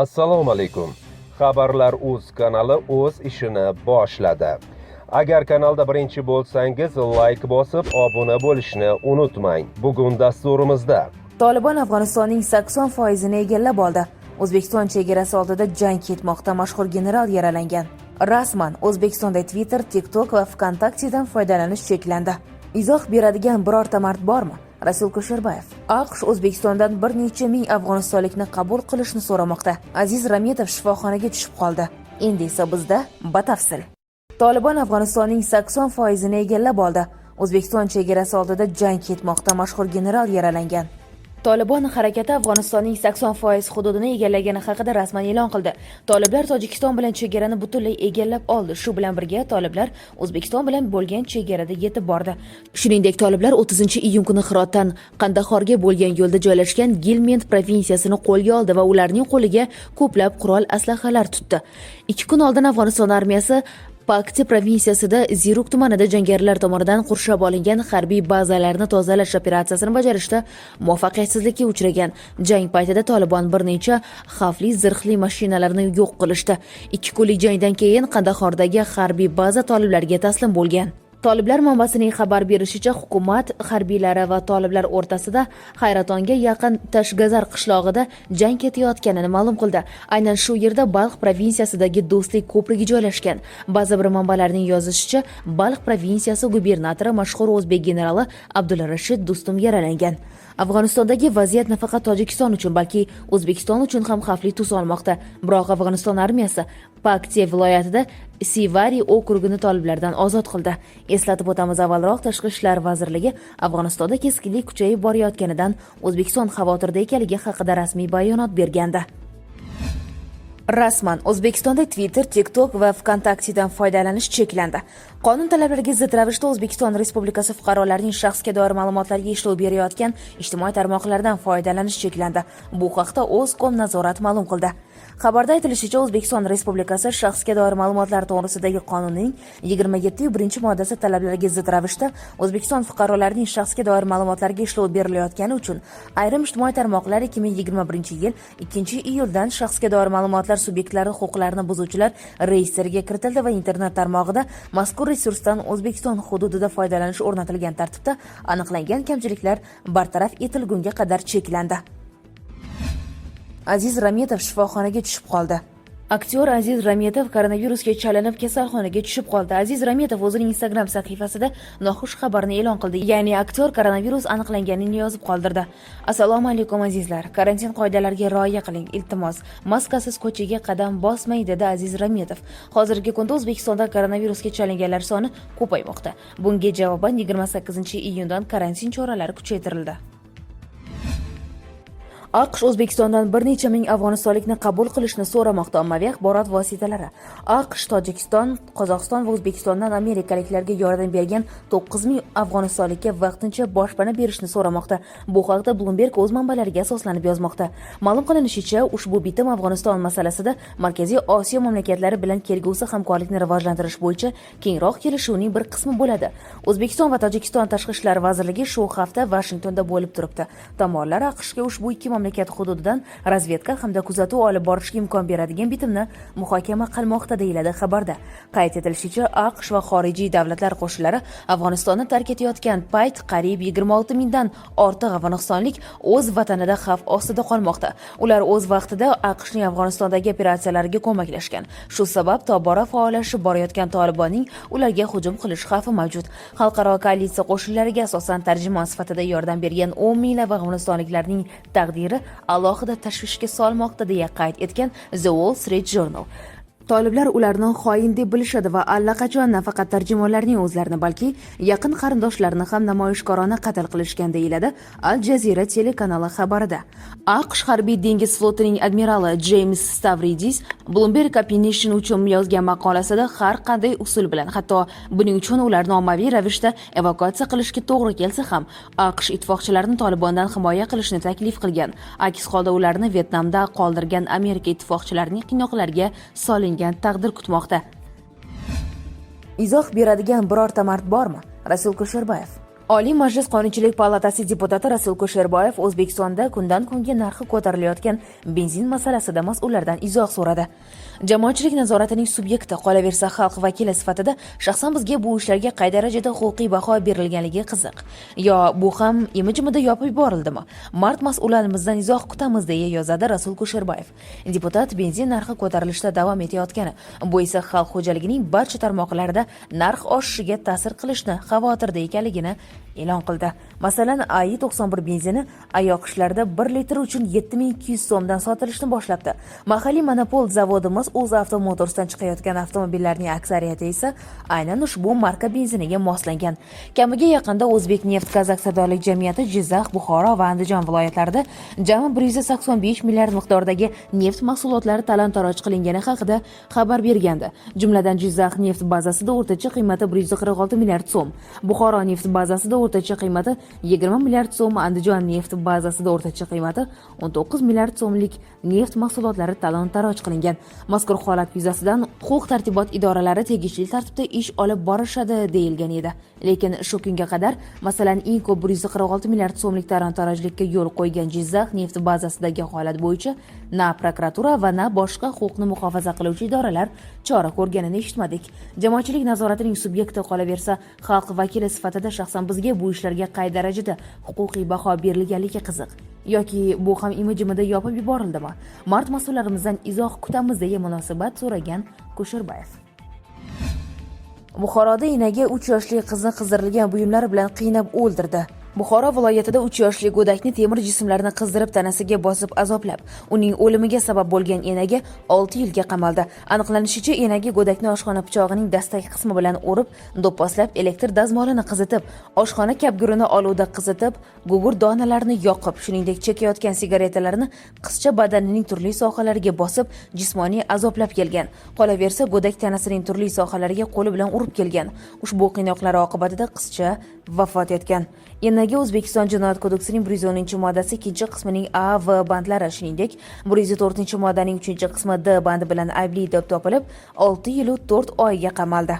Assalomu alaykum. Xabarlar uz kanali o'z ishini boshladi. Agar kanalda birinchi bo'lsangiz, layk bosib, obuna bo'lishni unutmang. Bugun dasturimizda: Tolibon Afg'onistonning 80 foizini egallab oldi. O'zbekiston chegarasi oldida jang ketmoqda, mashhur general yaralangan. Rasman O'zbekistonda Twitter, TikTok va VKontaktedan foydalanish cheklandi. Izoh beradigan birorta mard bormi? Rasul Kusherbayev. AQSh O'zbekistondan bir necha ming afg'onistonlikni qabul qilishni so'ramoqda. Aziz Rametov shifoxonaga tushib qoldi. Endi esa bizda batafsil. Tolibon Afg'onistonning 80 foizini egallab oldi. O'zbekiston chegarasi oldida jang ketmoqda, mashhur general yaralangan. Tolibon harakati Afg'onistonning 80% hududini egallagani haqida rasman e'lon qildi. Toliblar Tojikiston bilan chegarani butunlay egallab oldi. Shu bilan birga toliblar O'zbekiston bilan bo'lgan chegarada yetib bordi. Shuningdek, toliblar 30-iyun kuni Hirotdan Qandahorga bo'lgan yo'lda joylashgan Gilmend provinsiyasini qo'lga oldi va ularning qo'liga ko'plab qurol aslahalar tutdi. 2 kun oldin Afg'oniston armiyasi Paktia provinsiyasida Ziruk tumanida jangarilar tomonidan qurshab olingan harbiy bazalarni tozalash operatsiyasini bajarishda muvaffaqiyatsizlikka uchragan. Jang paytida Tolibon bir necha xavfli zirhli mashinalarni yo'q qilishdi. 2 kunlik jangdan keyin Qandahordagi harbiy baza toliblarga taslim bo'lgan. Toliblar manbasining xabar berishicha, hukumat harbiylari va toliblar o'rtasida Hayratonga yaqin Tashgazar qishlog'ida jang ketayotganini ma'lum qildi. Aynan shu yerda Balx provinsiyasidagi Do'stlik ko'prigi joylashgan. Ba'zi bir manbalarning yozishicha, Balx provinsiyasi gubernatori, mashhur o'zbek generali Abdulrashid Do'stum yaralangan. Afg'onistondagi vaziyat nafaqat Tojikiston uchun, balki O'zbekiston uchun ham xavfli tus olmoqda. Biroq Afg'oniston armiyasi Paktiya viloyatida Sivari okrugini toliblardan ozod qildi. Eslatib o'tamiz, avvalroq Tashqi ishlar vazirligi Afg'onistonda keskinlik kuchayib borayotganidan O'zbekiston xavotirda ekanligi haqida rasmiy bayonot bergandi. Rasman O'zbekistonda Twitter, TikTok va VKontaktedan foydalanish cheklandi. Qonun talablariga zid ravishda O'zbekiston Respublikasi fuqarolarining shaxsga doir ma'lumotlariga ishlov berayotgan ijtimoiy tarmoqlardan foydalanish cheklandi. Bu haqda O'zkom nazorat ma'lum qildi. Xabarda aytilishicha, O'zbekiston Respublikasi shaxsga doir ma'lumotlar to'g'risidagi qonunning 27.1-moddasi talablariga zid ravishda O'zbekiston fuqarolarining shaxsga doir ma'lumotlariga ishlov berilayotgani uchun ayrim ijtimoiy tarmoqlar 2021-yil 2-iyuldan shaxsga doir ma'lumotlar subyektlari huquqlarini buzuvchilar reyestriga kiritildi va internet tarmog'ida mazkur resursdan O'zbekiston hududida foydalanish o'rnatilgan tartibda aniqlangan kamchiliklar bartaraf etilgunga qadar cheklandi. Aziz Rametov shifoxonaga tushib qoldi. Aktyor Aziz Rametov koronavirusga chalinib, kasalxonaga tushib qoldi. Aziz Rametov o'zining Instagram sahifasida noxush xabarni e'lon qildi. Ya'ni aktyor koronavirus aniqlanganini yozib qoldirdi. "Assalomu alaykum, azizlar. Karantin qoidalariga rioya qiling, iltimos. Maskasiz ko'chaga qadam bosmang", dedi Aziz Rametov. Hozirgi kunda O'zbekistonda koronavirusga chalinganlar soni ko'paymoqda. Bunga javoban 28-iyundan karantin choralari kuchaytirildi. AQSh O'zbekistondan bir necha ming afg'onistonlikni qabul qilishni so'ramoqda. Ommaviy axborot vositalari AQSh Tojikiston, Qozog'iston va O'zbekistondan amerikaliklarga yordam bergan 9000 afg'onistonlikka vaqtincha boshpana berishni so'ramoqda. Bu haqda Bloomberg o'z manbalariga asoslanib yozmoqda. Ma'lum qilinishicha, ushbu bitim Afg'oniston masalasida Markaziy Osiyo mamlakatlari bilan kelgusi hamkorlikni rivojlantirish bo'yicha kengroq kelishuvning bir qismi bo'ladi. O'zbekiston va Tojikiston tashqi ishlar vazirligi shu hafta Vashingtonda bo'lib turibdi. Tomonlar AQShga ushbu ikki mamlakat hududidan razvedka hamda kuzatuv olib borishga imkon beradigan bitimni muhokama qilmoqda, deyiladi xabarda. Qayd etilishicha, AQSh va xorijiy davlatlar qo'shinlari Afg'onistonni tark etayotgan payt qariyb 26 mingdan ortiq afg'onistonlik o'z vatanida xavf ostida qolmoqda. Ular o'z vaqtida AQShning Afg'onistondagi operatsiyalariga ko'maklashgan. Shu sabab tobora faollashib borayotgan Tolibonning ularga hujum qilish xavfi mavjud. Xalqaro koalitsiya qo'shinlariga asosan tarjimon sifatida yordam bergan 10 minglab afg'onistonliklarning taqdiri alohida tashvishga solmoqda, deya qayd etgan The Wall Street Journal. Toliblar ularni xoin deb bilishadi va allaqachon nafaqat tarjimonlarning o'zlarini, balki yaqin qarindoshlarini ham namoyishkorona qatl qilishgan, deyiladi Al Jazeera telekanali xabarida. AQSh harbiy dengiz flotining admirali Jeyms Stavridis Bloomberg Opinion uchun yozgan maqolasida har qanday usul bilan, hatto buning uchun ularni ommaviy ravishda evakuatsiya qilishga to'g'ri kelsa ham, AQSh ittifoqchilarini Tolibondan himoya qilishni taklif qilgan. Aks holda ularni Vyetnamda qoldirgan Amerika ittifoqchilarining qiynoqlarga solingan taqdir kutmoqda. Izoh beradigan birorta mard bormi? Rasul Kusherbayev. Oliy Majlis Qonunchilik palatasi deputati Rasul Kusherboyev O'zbekistonda kundan kunga narxi ko'tarilayotgan benzin masalasida mas'ullardan izoh so'radi. Jamoatchilik nazoratining subyekti, qolaversa, xalq vakili sifatida shaxsan bizga bu ishlarga qay darajada huquqiy baho berilganligi qiziq. Yo bu ham imi-jimida yopib yuborildimi? Mard mas'ullarimizdan izoh kutamiz, deya yozadi Rasul Kusherboyev. Deputat benzin narxi ko'tarilishda davom etayotgani, bu esa xalq xo'jaligining barcha tarmoqlarida narx oshishiga ta'sir qilishini xavotirda ekanligini e'lon qildi. Masalan, AI 91 benzini AYoQShlarda 1 litr uchun 7200 so'mdan sotilishni boshlabdi. Mahalliy monopol zavodimiz UzAuto Motorsdan chiqayotgan avtomobillarning aksariyati esa aynan ushbu marka benziniga moslangan. Kamiga yaqinda O'zbek neft gaz aksiyadorlik jamiyati Jizzax, Buxoro va Andijon viloyatlarida jami 185 milliard miqdordagi neft mahsulotlari talon-taroj qilingani haqida xabar bergandi. Jumladan, Jizzax neft bazasida o'rtacha qiymati 146 milliard so'm, Buxoro neft bazasida o'rtacha qiymati 20 milliard so'm, Andijon neft bazasida o'rtacha qiymati 19 milliard so'mlik neft mahsulotlari talon-taroj qilingan. Mazkur holat yuzasidan huquq tartibot idoralari tegishli tartibda ish olib borishadi, deyilgan edi. Lekin shu kunga qadar, masalan, eng ko'p 146 milliard so'mlik talon-tarojlikka yo'l qo'ygan Jizzax neft bazasidagi holat bo'yicha na prokuratura va na boshqa huquqni muhofaza qiluvchi idoralar chora ko'rganini eshitmadik. Jamoatchilik nazoratining subyekti, qolaversa, xalq vakili sifatida shaxsan bizga bu ishlarga qay darajada huquqiy baho berilganligi qiziq. Yoki bu ham imi-jimida yopib yuborildimi? Mard mas'ullarimizdan izoh kutamiz, deya munosabat so'ragan Kusherbayev. Buxoroda enaga 3 yoshli qizni qizdirilgan buyumlar bilan qiynab o'ldirdi. Buxoro viloyatida 3 yoshli go'dakni temir jismlarni qizdirib tanasiga bosib azoblab, uning o'limiga sabab bo'lgan enaga 6 yilga qamaldi. Aniqlanishicha, enaga go'dakni oshxona pichog'ining dastak qismi bilan urib, do'pposlab, elektr dazmolini qizitib, oshxona kapgurini olovda qizitib, gugurt donalarini yoqib, shuningdek, chekayotgan sigaretalarni qizcha badanining turli sohalariga bosib, jismoniy azoblab kelgan. Qolaversa, go'dak tanasining turli sohalariga qo'li bilan urib kelgan. Ushbu qiynoqlar oqibatida qizcha vafot etgan. Enaga O'zbekiston Jinoyat kodeksining 110-moddasi ikkinchi qismining A, V bandlari, shuningdek, 104-moddaning 3-qismi D bandi bilan aybli deb topilib, 6 yil 4 oyga qamaldi.